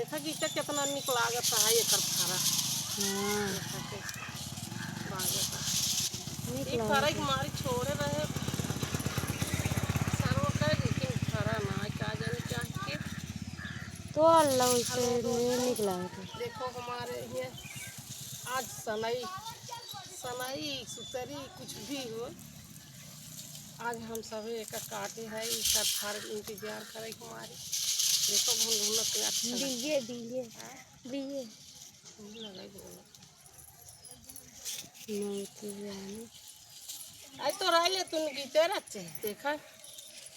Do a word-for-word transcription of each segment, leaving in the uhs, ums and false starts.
देखा गीचा कितना निक लागत है एकर फरा। हाँ। देखा के लागत है। निक ई लागत फरा है। के मारी छोड़े रहे। सरवा का लेकिन फरा ना है, का जाने क्या के। तो अल्लाह उसे हेलो दोस्तों, निक लागत है। देखो हमारे ये आज सनई, सनई, सुतरी कुछ भी हो, आज हम सभी एक काटे है, इसका थार इंतजार करे के मारे। देखो घुन घुन के अच्छा लगता है। बीजे, बीजे, हाँ? बीजे। घुन लगा घुन। नहीं, तो जाने। आज तो राय ले तूने गीते रचे, देखा?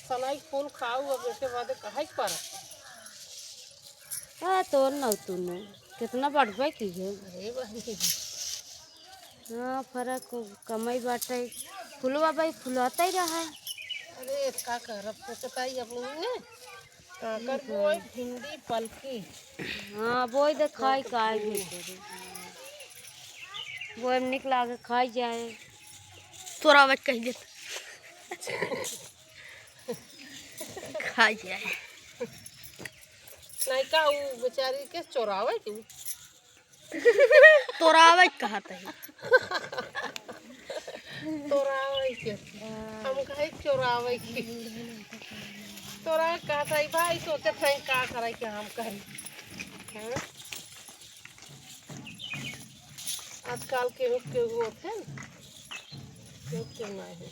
सनाई फूल खाऊ, अब एके बादे कहाँ के पारा? हाँ, तोर न तूने। कितना बढ़बे की है। अरे बहिनी। हाँ, फरक कमई बाटे। फुलवा भाई फुलाता ही रहा है। अरे, का करब, सोचता ही अब ने। काकर बोए, भिंडी, पलकी। हाँ, बोए दे खाई, काई भी करे। बोए में निक लागे, खाई जाए। तोरा बच कही देत। खाई जाए। नहीं का, उ बेचारी के चोरावे के? तोरावे के कहत है। तोरावे के। हम कहे चोरावे के। तोरावे के कहत है भाई, सोचत है का करे के हम करी। हाँ? आजकल केहू केहू होते हैं, केहू केहू नहीं होते।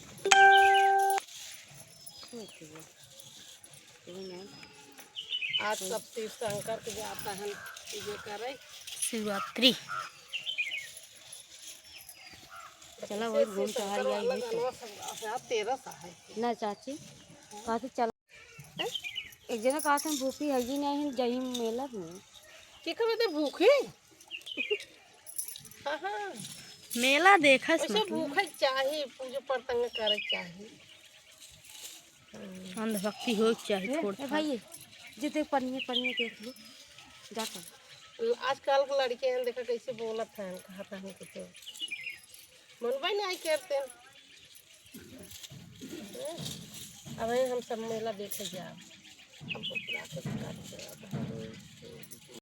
आज सब तीर्थंकर के जाता है पूजा करे। शिवरात्रि। चला वही घूम टहल आई है तो। लगनवा सब, अच्छा, तेरह सा है। ना चाची, कहते चला। एक जना कहते हैं भूखी है जी नहीं, जही मेला में। की कहते भूखी? हाँ, हाँ। मेला देखस वैसे मतलब। भूखे चाही, पूजा पतंग करे चाही। अंधभक्ति हो चाहे ए, थोड़ ए था। भाई, जे देख पनिया, पनिया देख लो, जाता। आजकल के लड़के हैं, देखा कैसे बोलत हैं, कहत हैं कि तो मनबे नहीं करते हैं। अब हम सब मेला देखे जाब। हमको पूरा के बता दो।